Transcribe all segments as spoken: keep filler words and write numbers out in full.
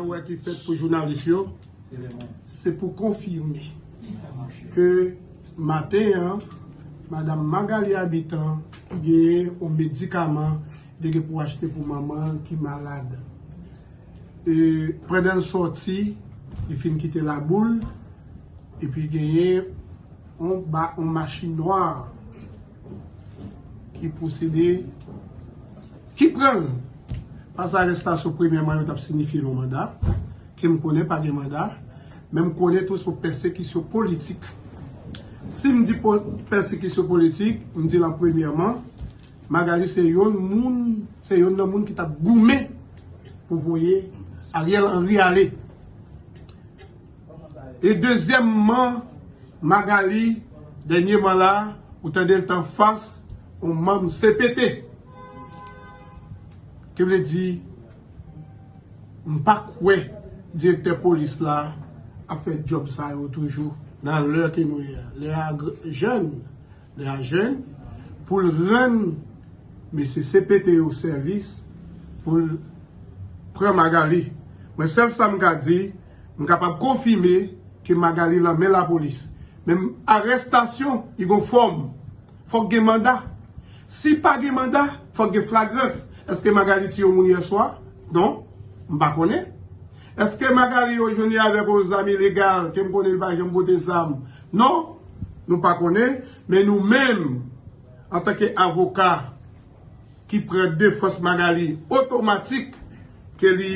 Wè ki fèt pou jounalis yo, se pou konfime ke maten an, madanm Magalie Habitant genyen yon medikaman li te gen pou achte pou manman l ki malad. E, pandan l sòti, li fin kite Laboul, epi genyen yon ba, yon machin nwa ki posede, ki pran l. Pas arestasyon, premyèman, yo t ap sinifye l yon manda, ke m konnen pa gen manda, men m konnen tou se yon pèsekisyon politik. Si m di po-, pèsekisyon politik, m di l an premyèman, Magalie se yonn moun, se yonn nan moun ki t ap goumen pou voye Ariel Henry ale. E dezyèmman, Magalie, dènyèman la, ou tande l t anfas yon manm C P T. Ki vle di, m pa kwè direktè polis la ap fè djòb sa yo toujou nan lè ke nou ye a. Lè a gr-, jèn, lè a jèn, pou l rann mesye C P T yo sèvis, pou l pran Magalie. Mwen, sèl sa m ka di, m kapab konfime ke Magalie lan men lapolis. Men arèstasyon, li gon fòm. Fòk gen manda. Si pa gen manda, fòk gen flagrans. Èske Magalie tiye yon moun yèswa? Non. M pa konnen. Èske Magalie yo jwenn li avèk yon zam ilegal, ke m konnen li pa janm pote zam? Non. Nou pa konnen. Men nou menm, antanke avoka, ki pran defans Magalie otomatik ke li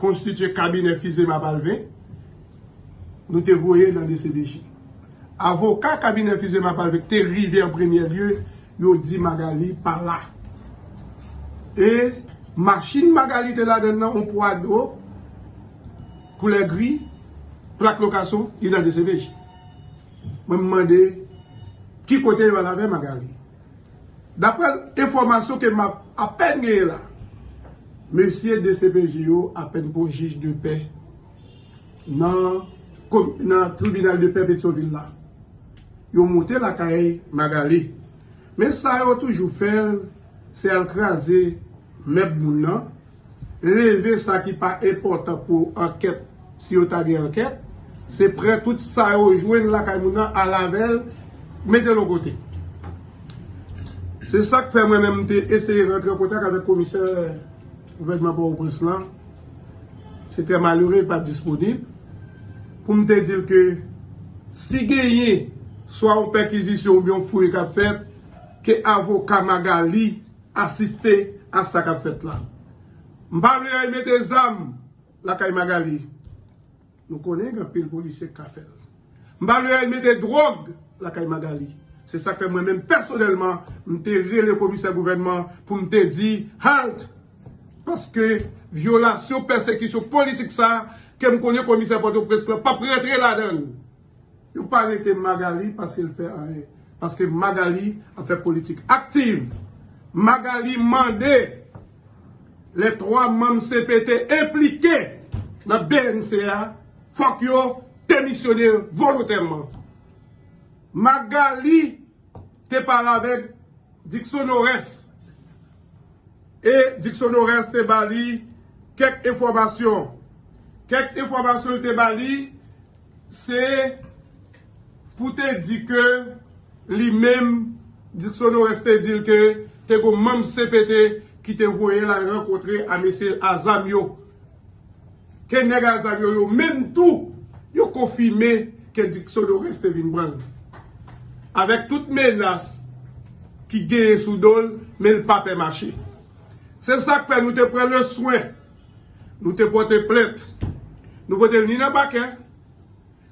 konstitye kabinè Fizema Palvin, nou te voye nan D C P J. Avoka kabinè Fizema Palvin ki te rive an premyè lye, yo di Magalie pa la. E machin Magalie te ladann nan, yon Prado koulè gri, plak lokasyon, li nan D C P J. Mwen, m mande ki kote yo al avè Magalie. Daprè enfòmasyon ke m ap apèn genyen la, mesye D C P J yo apèn pran jij de pè nan, nan tribinal de pè Petyonvil la. Yo monte lakay Magalie. Men sa yo toujou fè l, se al kraze mèb moun nan, leve sa ki pa enpòtan pou ankèt, si yo ta gen ankèt, se pran tout sa yo jwenn lakay moun nan, al avè l, mete l yon kote. Se sa k fè mwen menm m te eseye rantre an kontak avèk komisè gouvènman Pòtoprens lan. Se trè malere, li pa disponib. Pou m te di l ke si genyen swa yon pèkizisyon oubyen yon fouye k ap fèt, ke avoka Magalie asiste a sa k ap fèt la. M pa vle al mete zam lakay Magalie. Nou konnen gen anpil polisye k ka fè l. M pa vle al mete dwòg lakay Magalie. Se sa k fè mwen menm pèsonèlman, m te rele komisè gouvènman pou m te di, halt! Paske vyolasyon, pèsekisyon politik sa, ke m konnen komisè Pòtoprens lan p ap rantre ladan l. Yo pa rete Magalie paske l fè anyen. Paske Magalie ap fè politik aktiv. Magalie mande lè twa manm C P T enplike nan B N C a, fòk yo demisyone volontèman. Magalie te pale avèk Dickson Norès. E Dickson Norès te ba li kèk enfòmasyon. Kèk enfòmasyon li te ba li, se pou te di ke li menm, Dickson Norès te di l ke te gon manm C P T ki te voye l al rankontre a mesye a zam yo. Ke nèg a zam yo, yo menm tou, yo konfime ke Dickson Norès te vin pran l. Avèk tout menas ki genyen sou do l, men l pa pè mache. Se sa k fè nou te pran le swen, nou te pote plent, nou pote l ni nan pakè,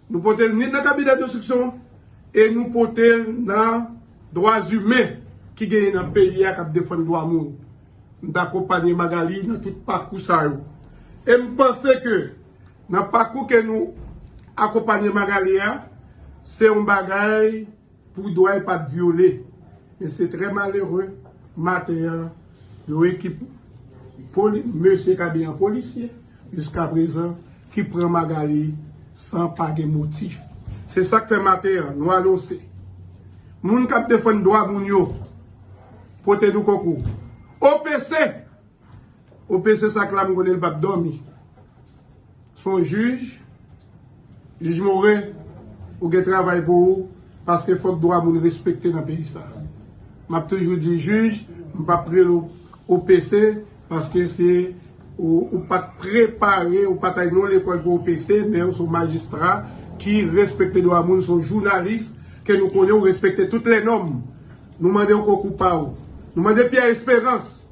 nou pote l ni nan kabinè denstriksyon, e nou pote l nan dwa imen ki genyen nan peyi a k ap defann dwa moun. M t akonpanye Magalie nan tout pakou sa yo. E m panse ke nan pakou ke nou akonpanye Magalie a, se yon bagay pou dwa yo pa t vyole. Men se trè malere, maten an, yon ekip poli-, mesye k abiye an polisye, jiskaprezan, ki pran Magalie san pa gen motif. Se sa k fè maten an, nou anonse. Moun k ap defann dwa moun yo, pote nou konkou. O P C, O P C sa k la m konnen l p ap dòmi. Se yon jij, jij Moren, ou gen travay pou ou, paske fòk dwa moun respekte nan peyi sa. M ap toujou di jij, m p ap rele w O P C, paske se ou, ou pa t prepare, ou pa t al nan lekòl pou O P C, men ou se yon majistra ki respekte dwa moun, se yon jounalis ke nou konnen, ou respekte tout lè nòm. Nou mande w konkou pa w. Nou mande Pierre Espérance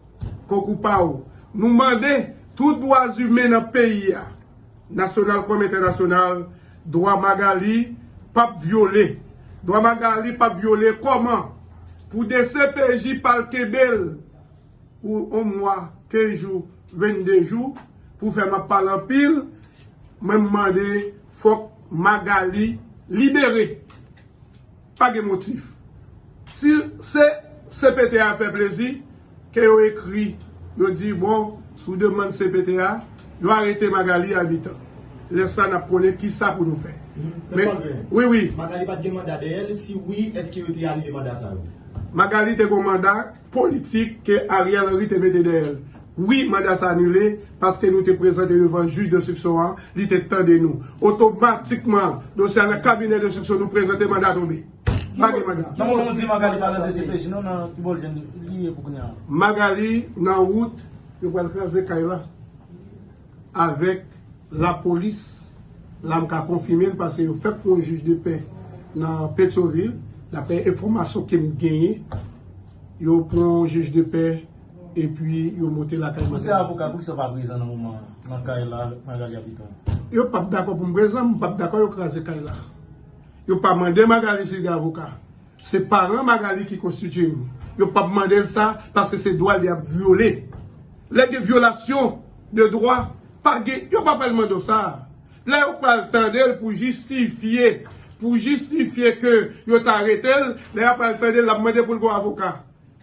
konkou pa w. Nou mande tout dwa imen nan peyi a, nasyonal kòm entènasyonal, dwa Magali p ap vyole. Dwa Magali p ap vyole kòman? Pou D C P J pa al kenbe l pou yon mwa, kenz jou, vennde jou, pou fè m ap pale anpil, mwen m mande fòk Magali libere. Pa gen motif. Si se C P T a fè plezi, ke yo ekri, yo di, bon, sou demann C P T a, yo arete Magali Habitant. Lè sa, n ap konnen kisa pou nou fè. Men, wi, wi. Magali pa t gen manda dèyè l? Si wi, èske yo te anile manda sa yo? Magali te gen yon manda politik ke Ariel Henry te mete dèyè l. Wi, manda sa anile, paske nou te prezante devan jij denstriksyon an, li te tande nou. Otomatikman, dosye a nan kabinè denstriksyon, nou prezante, manda tonbe. Pa gen manda. Nan moman w di Magali pa nan D C P J, non, nan ki bò l jwenn li ye pou kounye a? Magali nan wout, yo pral kraze kay la. Avèk lapolis, la m ka konfime l, paske yo fèk pran yon jij de pè nan Petyonvil, daprè enfòmasyon ke m genyen, yo pran yon jij de pè, epi yo monte lakay Magali. Ou se avoka, poukisa w pa prezan nan moman an, nan kay la, Magali Habitant? Yo p ap dakò pou m prezan, m p ap dakò yo kraze kay la. Yo pa mande Magali si l gen avoka. Se paran Magali ki konstitye m. Yo p ap mande l sa, paske se dwa l y ap vyole. Lè gen vyolasyon de dwa, pa gen, yo pa pral mande w sa. Lè yo pral tande l pou jistifye, pou jistifye ke yo ta arete l, lè y ap pral tande l, l ap mande pou l gen avoka.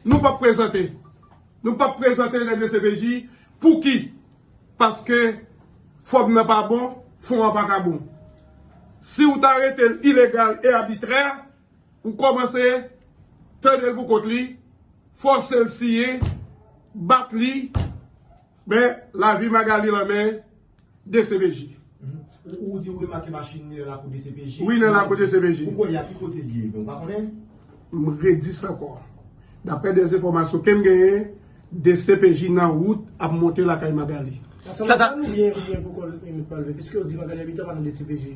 Nou p ap prezante. Nou p ap prezante nan D C P J. Pouki? Paske fòm nan pa bon, fon an pa ka bon. Si w ta arete l ilegal e abitrè, ou kòmanse tande l pou kont li, fòse l siyen, bat li, men lavi Magali lan men D C P J. Mhm. Ou, ou di ou remake machin li nan lakou D C P J? Wi, nan lakou D C P J. Ou kwè y a ki kote l ye? Ou pa konnen? M redi sa ankò. Daprè de enfòmasyon ke m genyen, D C P J nan wout ap monte lakay Magali. Sa ta oubyen, oubyen poko met pa leve, piske yo di Magali Habitant pa nan D C P J.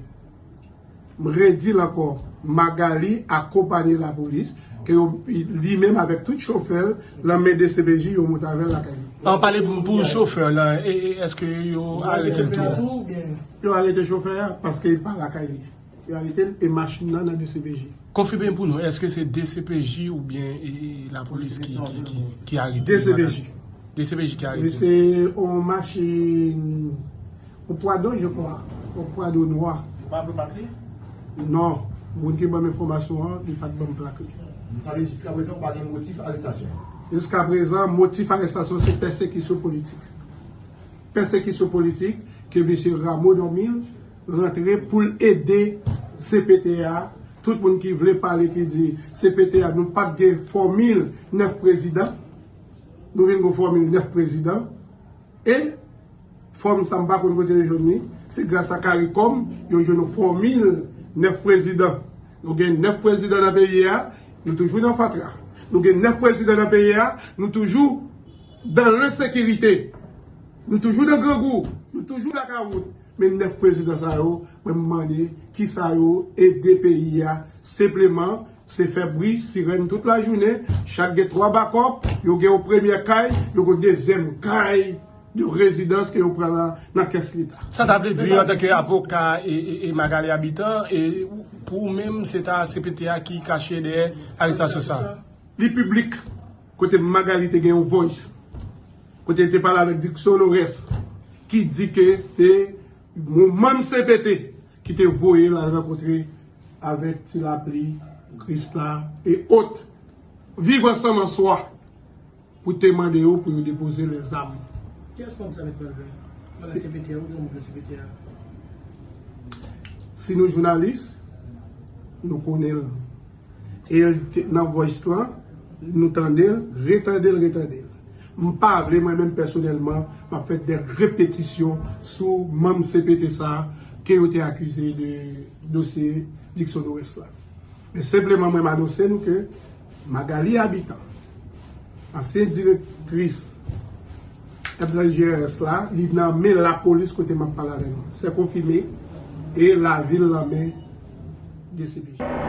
M redi l ankò, Magali akonpaye lapolis, ke yo, li menm avèk tout chofè l, lan men D C P J, yo monte avè l lakay li. An pale pou, pou chofè la, e, e, èske yo arete l tou? Yo arete chofè a, paske li pa lakay li. Yo arete l e machin nan nan D C P J. Konfime pou nou, èske se D C P J oubyen, e, e, lapolis ki, ki, ki, ki arete Magali? D C P J. D C P J ki arete. Wi, se yon machin, yon Prado, je crois. Yon Prado nwa. Ou pa vle pati? Non. Moun ki ban m enfòmasyon an, li pa t ban m plak li. Sa vle di jiska prezan, pa gen motif arestasyon? Jiska prezan, motif arestasyon se pèsekisyon politik. Pèsekisyon politik ke mesye Rameau Normil rantre pou l ede C P T A. Tout moun ki vle pale, ki di C P T A, nou pa t gen fòmil nèf prezidan. Nou vin gen fòmil nèf prezidan. E fòm sa, m pa konn kote yo jwenn li. Se gras a CARICOM yo jwenn yon fòmil nèf prezidan. Nou gen nèf prezidan nan peyi a, nou toujou nan fatra. Nou gen nèf prezidan nan peyi a, nou toujou dan lensekirite. Nou toujou nan grangou. Nou toujou blakawout. Men nèf prezidan sa yo, mwen m mande kisa yo ede peyi a. Senpleman, se fè bri sirèn tout lajounen. Chak gen twa bakòp, yo gen yon premyè kay, yo gen yon dezyèm kay de rezidans ke yo pran nan, nan kès Leta. Sa ta vle di, antanke avoka e, e, e Magali Habitant, e pou ou menm, se ta C P T A ki kache dèyè arestasyon sa? Li piblik, kote Magali te gen yon voice, kote li te pale avèk Dixon Oreste, ki di ke se yon manm C P T ki te voye l al rankontre avèk Ti Lapli, Krisla e ot. Viv Ansanm an swa pou te mande yo pou yo depoze lèzam. Kiyès manm sa met pral vin? Manm C P T A, ou di yon manm C P T A. Si nou jounalis, nou konnen l. E l te, nan voice lan, nou tande l, retande l, retande l. M pa vle mwen menm pèsonèlman m ap fè de repetisyon sou manm C P T sa a ke yo te akize de dosye Dickson Norès la. Men senpleman mwen m anonse nou ke Magalie Habitant, ansyen direktris M N G R S la, li nan men lapolis kote m ap pale avè nou. Se konfime e lavil nan men D C P J.